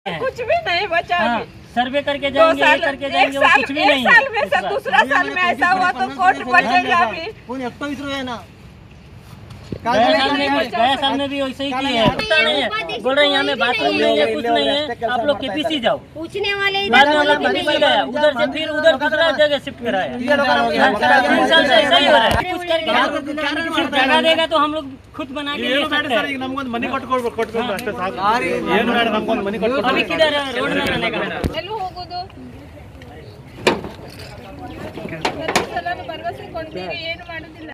कुछ भी नहीं बचा। हाँ, सर्वे करके जाएंगे, ये करके जाएंगे, वो कुछ भी नहीं। एक साल में सर, दूसरा साल में ऐसा हुआ तो कोर्ट बचेगा अभी। गया साल में भी वैसे ही किए है। नहीं है, बोल रहे हैं यहाँ में बाथरूम नहीं है, कुछ नहीं है, आप लोग केपीसी जाओ। पूछने वाले बाद में हम लोग केपीसी गया, उधर से फिर उधर दूसरा जगह शिफ्ट कराया। 3 साल से ऐसा ही हो रहा है। कुछ करके सिर्फ जगह देगा तो हम लोग खुद बना के ले सकते हैं। अभी किधर है रोड में रहने का? ಭರವಸೆ ಕೊಡ್ತೀರಿ, ಏನು ಮಾಡುದಿಲ್ಲ.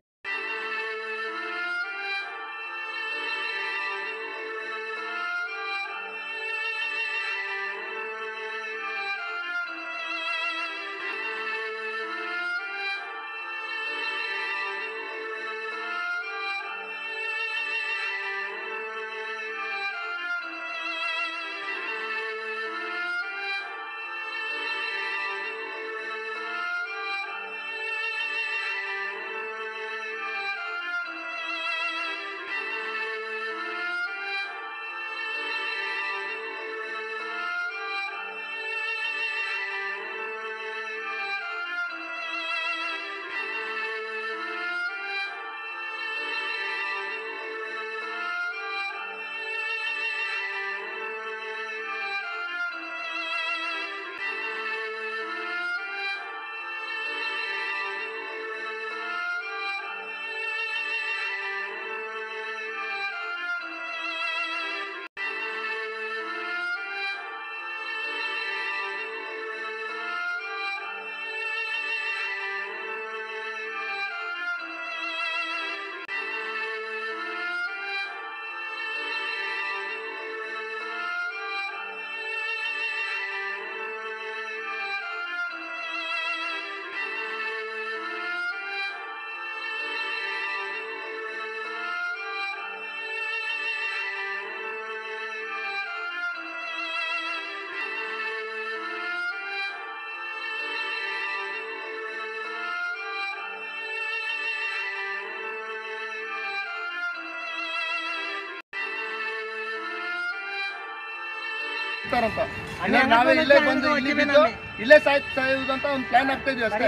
ನಾವೇ ಇಲ್ಲೇ ಬಂದು ಇಲ್ಲಿ ಬಿದ್ದು ಇಲ್ಲೇ ಸಾಯುವುದಂತ ಒಂದು ಪ್ಲಾನ್ ಆಗ್ತಾ ಇದೀವಿ ಅಷ್ಟೇ.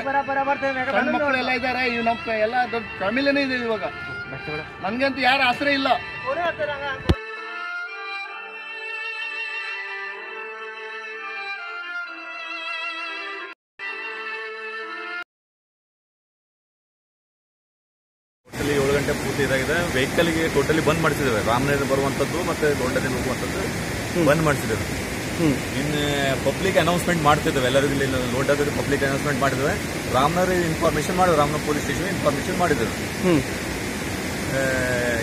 ಸಣ್ಣ ಮಕ್ಕಳೆಲ್ಲ ಇದ್ದಾರೆ, ಇವ್ ನಮ್ಮ ಎಲ್ಲ ದೊಡ್ಡ ಫ್ಯಾಮಿಲಿನೇ ಇದೆ ಇವಾಗ. ನನ್ಗಂತೂ ಯಾರ ಆಸರೆ ಇಲ್ಲ. ಟೋಟಲಿ 7 ಗಂಟೆ ಪೂರ್ತಿ ಇದಾಗಿದೆ. ವೆಹಿಕಲ್ಗೆ ಟೋಟಲಿ ಬಂದ್ ಮಾಡಿಸಿದ್ದೇವೆ. ರಾಮನಗರ ಬರುವಂತದ್ದು ಮತ್ತೆ ಲೋಂಡಾದಲ್ಲಿ ಹೋಗುವಂತದ್ದು ಬಂದ್ ಮಾಡಿಸಿದ್ದೇವೆ. ಇನ್ನು ಪಬ್ಲಿಕ್ ಅನೌನ್ಸ್ಮೆಂಟ್ ಮಾಡ್ತಿದ್ದೇವೆ ಎಲ್ಲರಿಗೂ. ಇಲ್ಲಿ ಲೋಂಡಾದಲ್ಲಿ ಪಬ್ಲಿಕ್ ಅನೌನ್ಸ್ಮೆಂಟ್ ಮಾಡಿದ್ದೇವೆ. ರಾಮನಗರ ಇನ್ಫಾರ್ಮೇಶನ್ ಮಾಡಿದ್ವಿ, ರಾಮನಗರ ಪೊಲೀಸ್ ಸ್ಟೇಷನ್ ಇನ್ಫಾರ್ಮೇಶನ್ ಮಾಡಿದ್ದೇವೆ.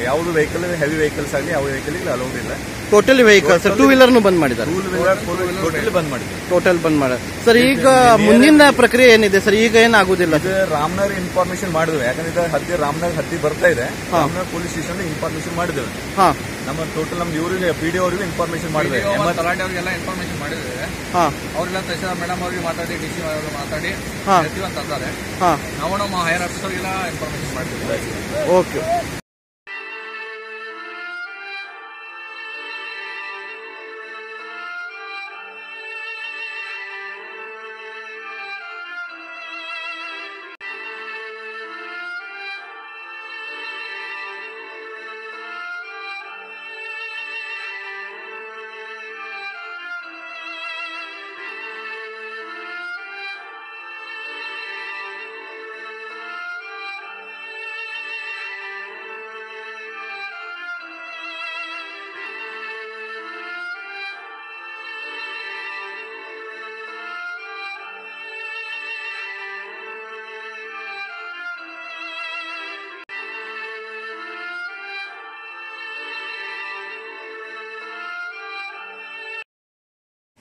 ಯಾವುದು ವೆಹಿಕಲ್, ಹೆವಿ ವೆಹಿಕಲ್ಸ್ ಆಗಲಿ ಯಾವ ವೆಹಿಕಲ್ ಅಲೌಡ್ ಇಲ್ಲ. ಟೋಟಲಿ ವೆಹಿಕಲ್ಸ್ ಟೂ ವೀಲರ್ ಬಂದ್ ಮಾಡಿದ್ದಾರೆ. ಟೂ ವೀಲರ್ ಟೋಟಲಿ ಬಂದ್ ಮಾಡಿದ್ದಾರೆ. ಟೋಟಲ್ ಬಂದ್ ಮಾಡಿದ್ದಾರೆ ಸರ್. ಈಗ ಮುಂದಿನ ಪ್ರಕ್ರಿಯೆ ಏನಿದೆ ಸರ್? ಈಗ ಏನಾಗುದಿಲ್ಲ. ರಾಮನಗರ ಇನ್ಫಾರ್ಮೇಶನ್ ಮಾಡಿದ್ವಿ, ಯಾಕಂದ್ರೆ ಹತ್ತಿ ರಾಮನಗರ ಹತ್ತಿ ಬರ್ತಾ ಇದೆ. ರಾಮನಗರ ಪೊಲೀಸ್ ಸ್ಟೇಷನ್ ಇನ್ಫಾರ್ಮೇಶನ್ ಮಾಡಿದ್ದೇವೆ. ನಮ್ಮ ಟೋಟಲ್ ನಮ್ ಇವರಿಗೆ ಪಿ ಡಿ ಅವರಿಗೂ ಇನ್ಫಾರ್ಮೇಶನ್ ಮಾಡಿದ್ದೇವೆ, ಇನ್ಫಾರ್ಮೇಶನ್ ಮಾಡಿದ್ದೇವೆ. ಅವರೆಲ್ಲ ತಹಸೀಲ್ದಾರ್ ಮೇಡಮ್ ಅವರಿಗೆ ಮಾತಾಡಿ, ಡಿ ಸಿ ಅವರು ಮಾತಾಡಿ ಅಂತ ಅಂತಾರೆ. ನಾವು ನಮ್ಮ ಹೈಯರ್ ಆಫೀಸರ್ಗೆಲ್ಲ ಇನ್ಫಾರ್ಮೇಶನ್ ಮಾಡ್ತೀವಿ. ಓಕೆ.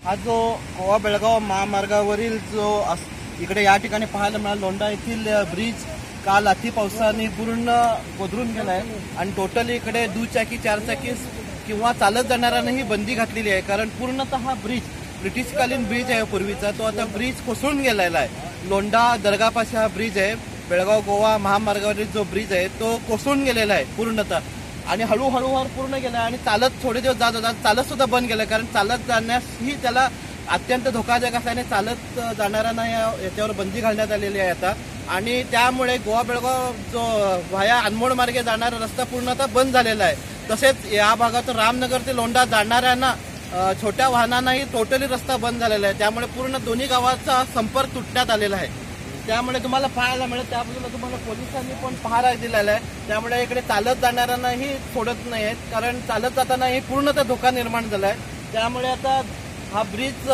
हा जो गोवा बेळगाव महामार्गावरील जो इकडे या ठिकाणी पाहायला मिळाला लोंढा येथील ब्रिज काल अति पावसाने पूर्ण कोदरून गेलाय आणि टोटली इकडे दुचाकी, चारचाकी किंवा चालत जाणाऱ्यांनाही बंदी घातलेली आहे. कारण पूर्णतः हा ब्रिज ब्रिटिशकालीन ब्रिज आहे पूर्वीचा, तो आता ब्रिज कोसळून गेलेला आहे. लोंढा दर्गापाशी हा ब्रिज आहे. बेळगाव गोवा महामार्गावरील जो ब्रिज आहे तो कोसळून गेलेला आहे पूर्णतः. आणि हळूहळूवार पूर्ण गेला आणि चालत थोडे दिवस जात होता, चालत सुद्धा बंद केलं, कारण चालत जाण्यासही त्याला अत्यंत धोकादायक असल्याने चालत जाणाऱ्यांना याच्यावर बंदी घालण्यात आलेली आहे आता। आणि त्यामुळे गोवा बेळगाव जो व्हाया अनमोड मार्गे जाणारा रस्ता पूर्णतः बंद झालेला आहे। तसेच या भागातून रामनगर ते लोंढा जाणाऱ्यांना छोट्या वाहनांनाही टोटली रस्ता बंद झालेला आहे। त्यामुळे पूर्ण दोन्ही गावाचा संपर्क तुटण्यात आलेला आहे। त्यामुळे तुम्हाला पाहायला मिळेल त्या बाजूला तुम्हाला पोलिसांनी पण पहारा दिलेला आहे। त्यामुळे इकडे चालत जाणाऱ्यांनाही सोडत नाही आहेत, कारण चालत जातानाही पूर्णतः धोका निर्माण झाला आहे। त्यामुळे आता हा ब्रिज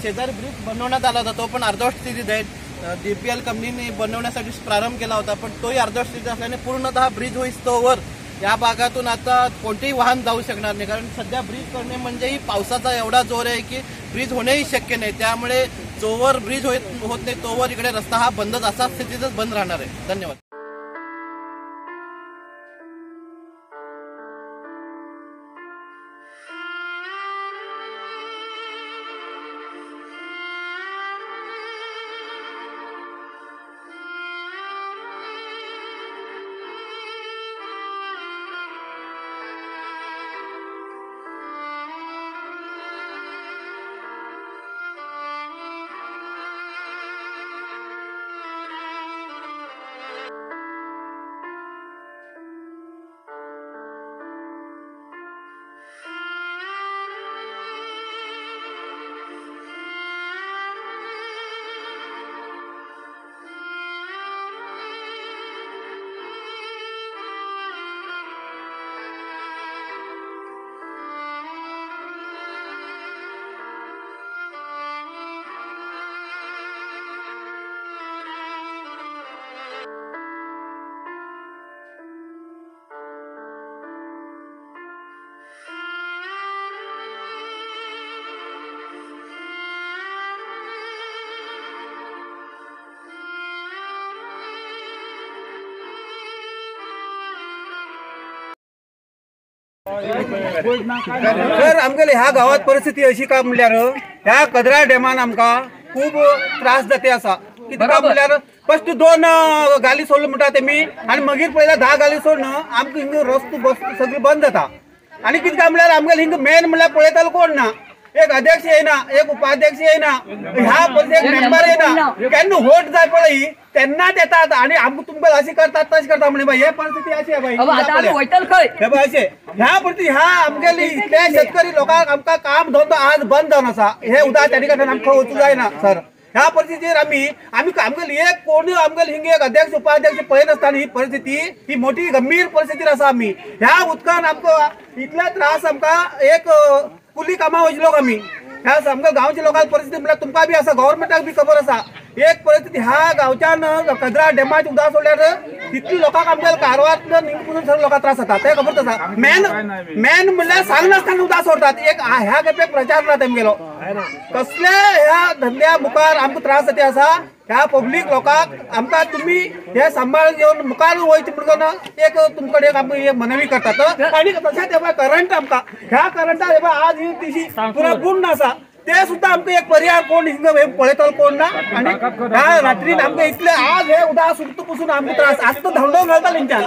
शेजारी ब्रिज बनवण्यात आला होता, तो पण अर्धवट स्थितीत आहे। DPL कंपनीने बनवण्यासाठी प्रारंभ केला होता, पण तोही अर्धवट स्थितीत असल्याने पूर्णतः ब्रिज होईस्तोवर या भागातून आता कोणतेही वाहन जाऊ शकणार नाही, कारण सध्या ब्रिज करणे म्हणजे पावसाचा एवढा जोर आहे की ब्रिज होणेही शक्य नाही। त्यामुळे जोवर ब्रिज होत नाही तोवर इकडे रस्ता हा बंदच असा स्थितीतच बंद राहणार आहे। धन्यवाद। सर आमगेले ह्या गावात परिस्थिती अशी काय म्हणल्यार ह्या कदरा डॅमान आमकां खूब त्रास जाते आसा। कितें म्हणल्यार फस्ट 2 गाली सोडलो म्हणटा तेमी आनी मागीर पळयल्यार 10 गाली सोडून आमकां हिंगा रस्तो बस सगळी बंद जाता। आनी कितें काय म्हणल्यार आमगेले हिंगा मेन म्हणल्यार पळयतालो कोण ना, एक अध्यक्ष येयना, एक उपाध्यक्ष येयना, ह्या परिस्थितीक मेंबर येयना, केन्ना वोट जाय पळय तेन्नाच येतात आनी आमकां तुमकां अशें करतात तशें करता म्हणे बाय। हे परिस्थिती अशी आहे बाई, हे बाय अशें ह्या परिस्थिती ह्या आमगेली इतले शेतकरी लोकांक आमकां काम धंदो आज बंद जावन आसा। हे उदक त्या ठिकाणी आमकां वचूंक जायना सर। ह्या परिस्थितीर आमी आमी आमगेली एक कोणूय आमगेली हिंगा एक अध्यक्ष उपाध्यक्ष पळयनासतना ही परिस्थिती ही मोठी गंभीर परिस्थितीर आसा। आमी ह्या उदकान आमकां इतले त्रास आमकां एक कुली कामां वयचे लोक आमी ह्या आमकां गांवच्या लोकांक परिस्थिती म्हळ्यार तुमकां बी आसा, गव्हर्मेंटाक बी खबर आसा। एक परिस्थिती ह्या गांवच्यान कदरा डॅमाचे उदक सोडल्यार तितली लोकांक आमच्या कारवार निघून सगळे लोकांक त्रास जाता, ते खबर आसा। मेन मेन म्हणल्यार सांगनासतना उदक सोडतात, एक ह्या खेपेक प्रचार ना तेमगेलो कसले ह्या धंद्या मुखार आमकां त्रास जाता आसा। ह्या पब्लीक लोकांक आमकां तुमी हे सांबाळ घेवन मुखार वयचे म्हणून एक तुमकडे आमकां एक मनवी करतात। आनी तशेंच हे पळय करंट आमकां ह्या करंटाक हे पळय आज ही तिशी पुरा पूर्ण आसा, ते सुद्दां आमकां एक पर्याय कोण हिंगा पळयतलो कोण ना। आनी ह्या रात्रीन आमकां इतले आज हे उदक सुक्त पसून आमकां त्रास आज तो धांवडोवन घालताले तेंच्यान,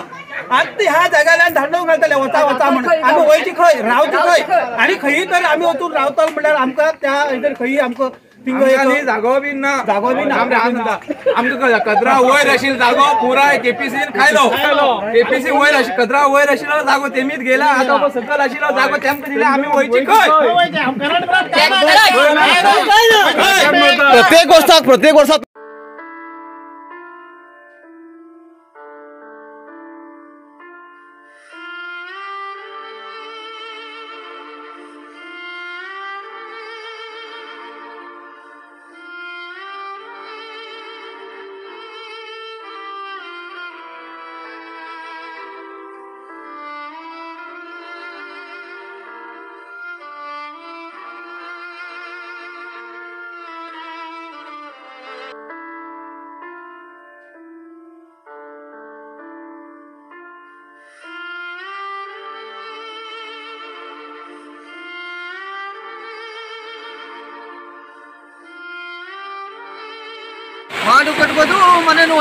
आज ते ह्या जाग्याल्यान धांवडोवन घालताले वचा वचा म्हणून। आमी वयची खंय रावची खंय आनी खंयी तर आमी वचून रावतले म्हणल्यार आमकां त्या हितर खंयी आमकां जागो बी ना, जागो बी ना। आमकां कदरा वयर आशिल्लो जागो पुराय केपीसीन खायलो, केपीसी वयर आशिल्लो कदरा वयर आशिल्लो जागो तेमीच गेला, आतां सकयल आशिल्लो जागो तेमकां दिला, आमी वयची खंय? प्रत्येक वर्साक प्रत्येक वर्साक ಮಾಡು ಕಟ್ಬೋದು, ಮನೆನೂ.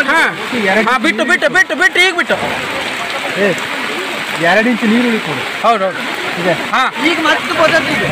ಬಿಟ್ಟು ಬಿಟ್ಟು ಬಿಟ್ಟು ಬಿಟ್ಟು ಈಗ ಬಿಟ್ಟು. 2 ಇಂಚು ನೀರು ಉಳಿಕೊಂಡು. ಹೌದು ಹೌದು ಇದೆ. ಈಗ ಮತ್ತೆ ಬರ್ತದೆ.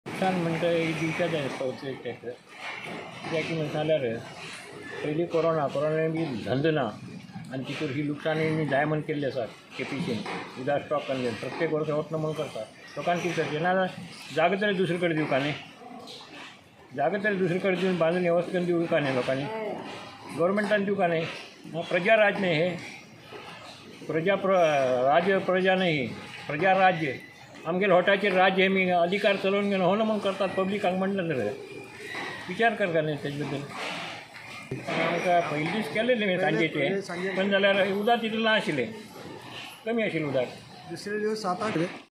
नुकसान म्हणटा एक दिवच्या जाय पावसाचे ट्रॅक्टर कित्याक की म्हणटा जाल्यार पयलीं कोरोना बी धंदो ना आनी तितूर ही लुकसाणी जाय म्हण केल्ली आसा केपीसीन उदक स्टॉक आनी प्रत्येक वर्सा वतना म्हण करता लोकांक कितें करचें ना जागो तरी दुसरे कडेन दिवका न्ही, जागो तरी दुसरे कडेन दिवन बांदून वेवस्था करून दिवका न्ही लोकांनी, गव्हर्मेंटान दिवका न्ही. प्रजा राज न्ही हें, प्रजा राज्य प्रजा न्ही, प्रजा राज्य. आमगेले होटाचेर राज्य हे मी अधिकार चलोवन घेवन हो ना म्हूण करतात पब्लिकांक म्हणलें रे विचार करता न्ही तेजे बद्दल. आमकां पयलीं दीस केलेले सांजेचे पण जाल्यार उदक तितलें ना आशिल्लें, कमी आशिल्लें उदक. दुसरे दिवस 7-8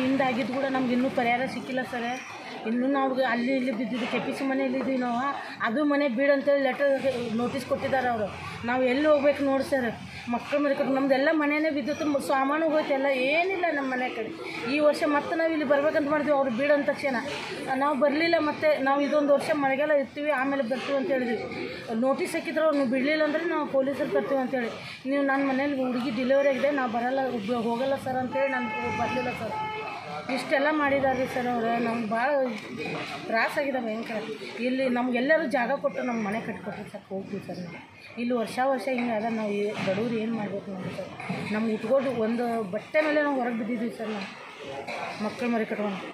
ಹಿಂದಾಗಿದ್ದು ಕೂಡ ನಮ್ಗೆ ಇನ್ನೂ ಪರಿಹಾರ ಸಿಕ್ಕಿಲ್ಲ ಸರ್. ಇನ್ನೂ ನಾವು ಅಲ್ಲಿ ಇಲ್ಲಿ ಬಿದ್ದಿದ್ದು ಕೆ ಪಿ ಸಿ ಮನೆಯಲ್ಲಿ ಇದ್ದೀವಿ ನಾವು. ಅದು ಮನೆ ಬೀಡಂತೇಳಿ ಲೆಟರ್ ನೋಟಿಸ್ ಕೊಟ್ಟಿದ್ದಾರೆ ಅವರು. ನಾವು ಎಲ್ಲಿ ಹೋಗ್ಬೇಕು ನೋಡಿ ಸರ್. ಮಕ್ಕಳು ಮರಿ ನಮ್ಮದೆಲ್ಲ ಮನೆಯೇ ಬಿದ್ದಿತ್ತು, ಸಾಮಾನು ಹೋಯ್ತು, ಎಲ್ಲ ಏನಿಲ್ಲ ನಮ್ಮ ಮನೆ ಕಡೆ. ಈ ವರ್ಷ ಮತ್ತೆ ನಾವು ಇಲ್ಲಿ ಬರ್ಬೇಕಂತ ಮಾಡಿದ್ವಿ, ಅವ್ರು ಬೀಡಂದ ತಕ್ಷಣ ನಾವು ಬರಲಿಲ್ಲ. ಮತ್ತು ನಾವು ಇದೊಂದು ವರ್ಷ ಮಳೆಗಾಲ ಇರ್ತೀವಿ ಆಮೇಲೆ ಬರ್ತೀವಿ ಅಂತ ಹೇಳಿದ್ವಿ. ನೋಟಿಸ್ ಹಾಕಿದ್ರು ಅವ್ರು, ನೀವು ಬಿಡಲಿಲ್ಲ ಅಂದರೆ ನಾವು ಪೊಲೀಸರು ತರ್ತೀವಿ ಅಂತೇಳಿ. ನೀವು ನನ್ನ ಮನೇಲಿ ಹುಡುಗಿ ಡಿಲಿವರಿ ಆಗಿದೆ, ನಾವು ಬರಲ್ಲ ಹೋಗಲ್ಲ ಸರ್ ಅಂತೇಳಿ ನಾನು ಬರಲಿಲ್ಲ ಸರ್. ಇಷ್ಟೆಲ್ಲ ಮಾಡಿದ್ದಾರೆ ರೀ ಸರ್ ಅವರು. ನಮ್ಗೆ ಭಾಳ ತ್ರಾಸಾಗಿದೆ ಭಯಂಕರ. ಇಲ್ಲಿ ನಮಗೆಲ್ಲರೂ ಜಾಗ ಕೊಟ್ಟು ನಮ್ಮ ಮನೆ ಕಟ್ಕೊಟ್ರಿ ಸರ್, ಹೋಗ್ತೀವಿ ಸರ್ ನಾವು. ಇಲ್ಲಿ ವರ್ಷ ವರ್ಷ ಹಿಂಗೆ ಅದ, ನಾವು ಬಡವ್ರು ಏನು ಮಾಡ್ಬೇಕು ನೋಡಿ ಸರ್. ನಮ್ಗೆ ಉಟ್ಕೊಂಡು ಒಂದು ಬಟ್ಟೆ ಮೇಲೆ ನಾವು ಹೊರಗೆ ಬಿದ್ದಿದ್ದೀವಿ ಸರ್, ನಾವು ಮಕ್ಕಳು ಮರಿ ಕಟ್ಕೊಂಡು.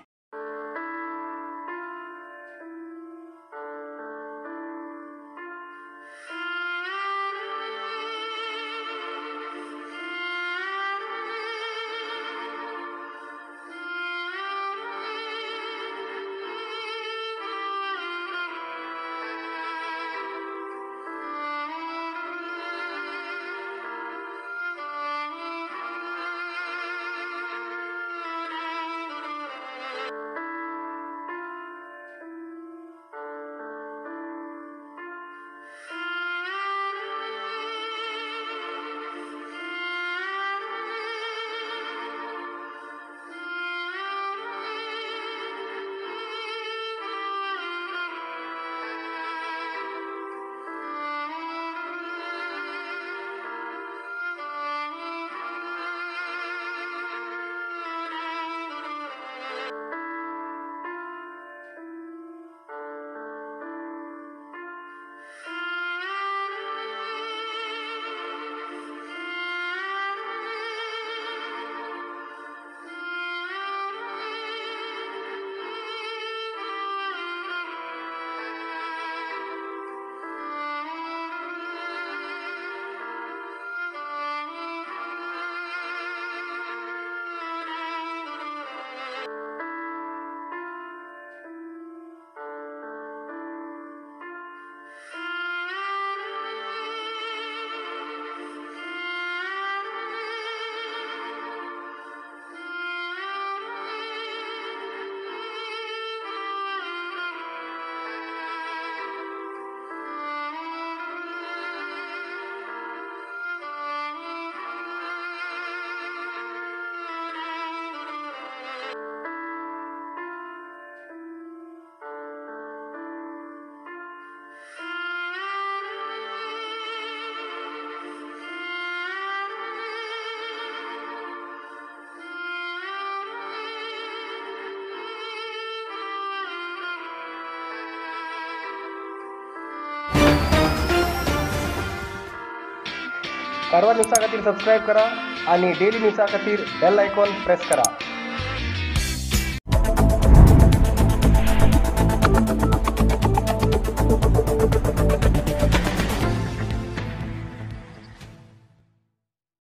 कारवार न्यूजा खातीर सबस्क्रायब करा आणि डेली न्यूजा खातीर बेल आयकॉन प्रेस करा.